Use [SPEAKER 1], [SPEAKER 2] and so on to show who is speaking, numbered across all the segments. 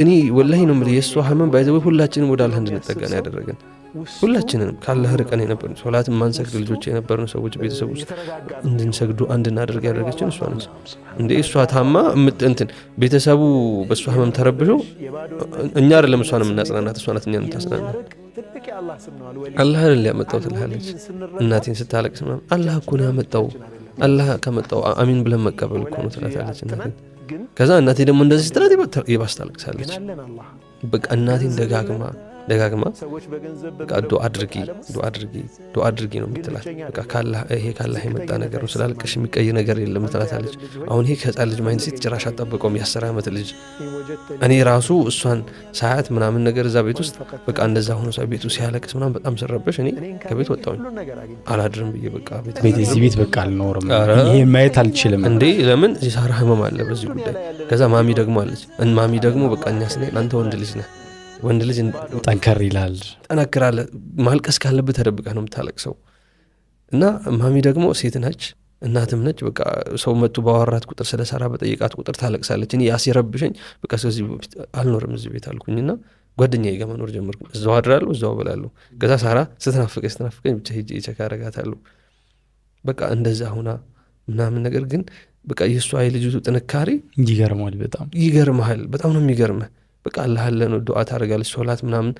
[SPEAKER 1] እኔ ወላሂ ነው የምልህ፣ የእሷ ህመም by the way ሁላችንም ወደ አላህ እንድንጠጋ ነው ያደረገን። ሁላችንንም ካላህ ርቀን የነበርን፣ ሶላት የማንሰግድ ልጆች የነበርን ሰዎች ቤተሰብ ውስጥ እንድንሰግዱ እንድናደርግ ያደረገችን እሷ ነች። እንደ እሷ ታማ እንትን ቤተሰቡ በእሷ ህመም ተረብሾ እኛ አይደለም እሷን የምናጽናናት፣ እሷ ናት እኛን የምታጽናና። አላህ አይደል ያመጣው ትልሃለች። እናቴን ስታለቅስ ምናምን አላህ እኮ ነው ያመጣው፣ አላህ ከመጣው አሚን ብለን መቀበል እኮ ነው ትላታለች እናቴን። ከዛ እናቴ ደግሞ እንደዚህ ስትላት ይባስ ታለቅሳለች። በቃ እናቴን ደጋግማ ደጋግማ በቃ ዱአ አድርጊ፣ ዱአ አድርጊ፣ ዱአ አድርጊ ነው የምትላት። በቃ ካላህ ይሄ ካላህ የመጣ ነገር ነው፣ ስላለቀሽ የሚቀይር ነገር የለም ትላታለች። አሁን ይሄ ከህፃን ልጅ mindset ጭራሽ አጠበቀውም። የ10 ዓመት ልጅ እኔ ራሱ እሷን ሳያት ምናምን ነገር እዛ ቤት ውስጥ በቃ እንደዛ ሆኖ ቤቱ ሲያለቅስ ምናምን በጣም ስረበሽ እኔ ከቤት ወጣሁኝ፣ አላድርም ብዬ በቃ ቤት
[SPEAKER 2] ቤት እዚህ ቤት በቃ አልኖርም፣ ይሄ ማየት አልችልም።
[SPEAKER 1] እንዴ ለምን፣ የሳራ ህመም አለ በዚህ ጉዳይ። ከዛ ማሚ ደግሞ አለች። ማሚ ደግሞ በቃ እኛ ስናይ አንተ ወንድ ልጅ ነህ፣ ወንድ ልጅ
[SPEAKER 2] ጠንከር ይላል፣
[SPEAKER 1] ጠነክራለህ፣ ማልቀስ ካለብህ ተደብቀህ ነው የምታለቅሰው። እና ማሚ ደግሞ ሴት ነች፣ እናትም ነች። በቃ ሰው መጡ ባወራት ቁጥር፣ ስለ ሳራ በጠየቃት ቁጥር ታለቅሳለች። እኔ ያሲረብሸኝ በቃ ስለዚህ በፊት አልኖርም እዚህ ቤት አልኩኝና ጓደኛዬ ጋር መኖር ጀመርኩ። እዛው አድራለሁ፣ እዛው እበላለሁ። ከዛ ሳራ ስትናፍቀኝ ስትናፍቀኝ ብቻ ሄጄ check አደርጋታለሁ። በቃ እንደዛ ሁና ምናምን ነገር ግን በቃ የእሷ የልጅቱ ጥንካሬ
[SPEAKER 2] ይገርማል በጣም።
[SPEAKER 1] ይገርምሃል። በጣም ነው የሚገርምህ። በቃ አላህ አለ ነው፣ ዱዓ ታደርጋለች። ሶላት ምናምን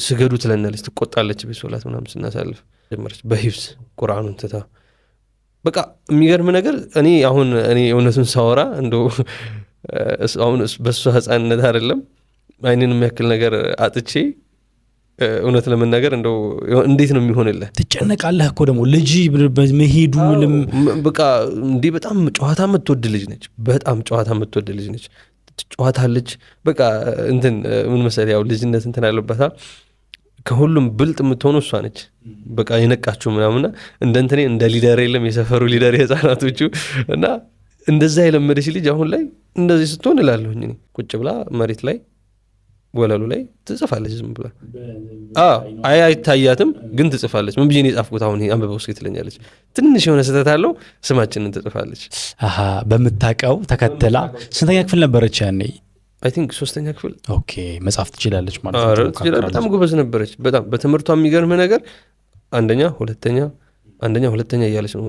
[SPEAKER 1] ስገዱ ትለናለች፣ ትቆጣለች። ቤት ሶላት ምናምን ስናሳልፍ ጀመረች በሂፍዝ ቁርአኑን ትታ። በቃ የሚገርም ነገር እኔ አሁን እኔ እውነቱን ሳወራ እንደው አሁን በእሷ ህፃንነት አይደለም አይንን የሚያክል ነገር አጥቼ እውነት ለመናገር እንደው እንዴት ነው የሚሆንልህ?
[SPEAKER 2] ትጨነቃለህ እኮ ደግሞ ልጅ መሄዱ።
[SPEAKER 1] በቃ እንዲህ በጣም ጨዋታ የምትወድ ልጅ ነች። በጣም ጨዋታ የምትወድ ልጅ ነች። ትጫወታለች። በቃ እንትን ምን መሰለህ፣ ያው ልጅነት እንትን አለበታ፣ ከሁሉም ብልጥ የምትሆነው እሷ ነች። በቃ የነቃችው ምናምና እንደ እንትኔ እንደ leader የለም የሰፈሩ leader የህፃናቶቹ፣ እና እንደዛ የለመደች ልጅ አሁን ላይ እንደዚህ ስትሆን እላለሁኝ እኔ። ቁጭ ብላ መሬት ላይ ወለሉ ላይ ትጽፋለች ዝም ብላ። አይ አይታያትም፣ ግን ትጽፋለች። ምን ብዬ ነው የጻፍኩት አሁን አንብበው እስኪ ትለኛለች። ትንሽ የሆነ ስህተት አለው፣ ስማችንን ትጽፋለች።
[SPEAKER 2] አሀ፣ በምታውቀው ተከትላ። ስንተኛ ክፍል ነበረች ያኔ?
[SPEAKER 1] I think ሶስተኛ ክፍል።
[SPEAKER 2] Okay፣ መጻፍ ትችላለች ማለት
[SPEAKER 1] ኧረ
[SPEAKER 2] ነው።
[SPEAKER 1] ትችላለች። በጣም ጎበዝ ነበረች። በጣም በትምህርቷ የሚገርምህ ነገር አንደኛ ሁለተኛ አንደኛ ሁለተኛ እያለች ነው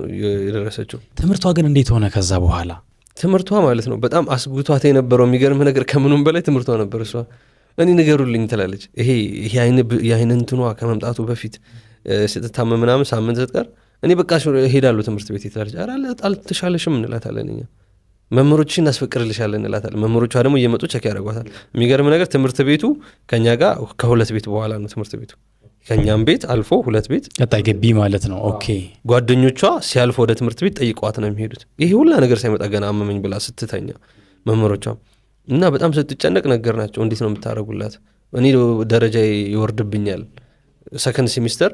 [SPEAKER 1] የደረሰችው።
[SPEAKER 2] ትምህርቷ ግን እንዴት ሆነ ከዛ በኋላ?
[SPEAKER 1] ትምህርቷ ማለት ነው በጣም አስጉቷት የነበረው የሚገርምህ ነገር ከምኑም በላይ ትምህርቷ ነበር። እሷ እኔ ንገሩልኝ ትላለች። ይሄ የአይን እንትኗ ከመምጣቱ በፊት ስትታመም ምናምን ሳምንት ስትቀር እኔ በቃ እሄዳለሁ ትምህርት ቤት ትላለች። ኧረ አልተሻለሽም እንላታለን እኛ፣ መምህሮችሽን እናስፈቅድልሻለን እንላታለን። መምህሮቿ ደግሞ እየመጡ check ያደርጓታል። የሚገርም ነገር ትምህርት ቤቱ ከኛ ጋር ከሁለት ቤት በኋላ ነው ትምህርት ቤቱ፣ ከእኛም ቤት አልፎ ሁለት ቤት።
[SPEAKER 2] ቀጣይ ግቢ ማለት ነው። Okay።
[SPEAKER 1] ጓደኞቿ ሲያልፉ ወደ ትምህርት ቤት ጠይቀዋት ነው የሚሄዱት። ይሄ ሁላ ነገር ሳይመጣ ገና አመመኝ ብላ ስትተኛ መምህሮቿም እና በጣም ስትጨነቅ ነገር ናቸው። እንዴት ነው የምታደርጉላት? እኔ ደረጃ ይወርድብኛል። Second semester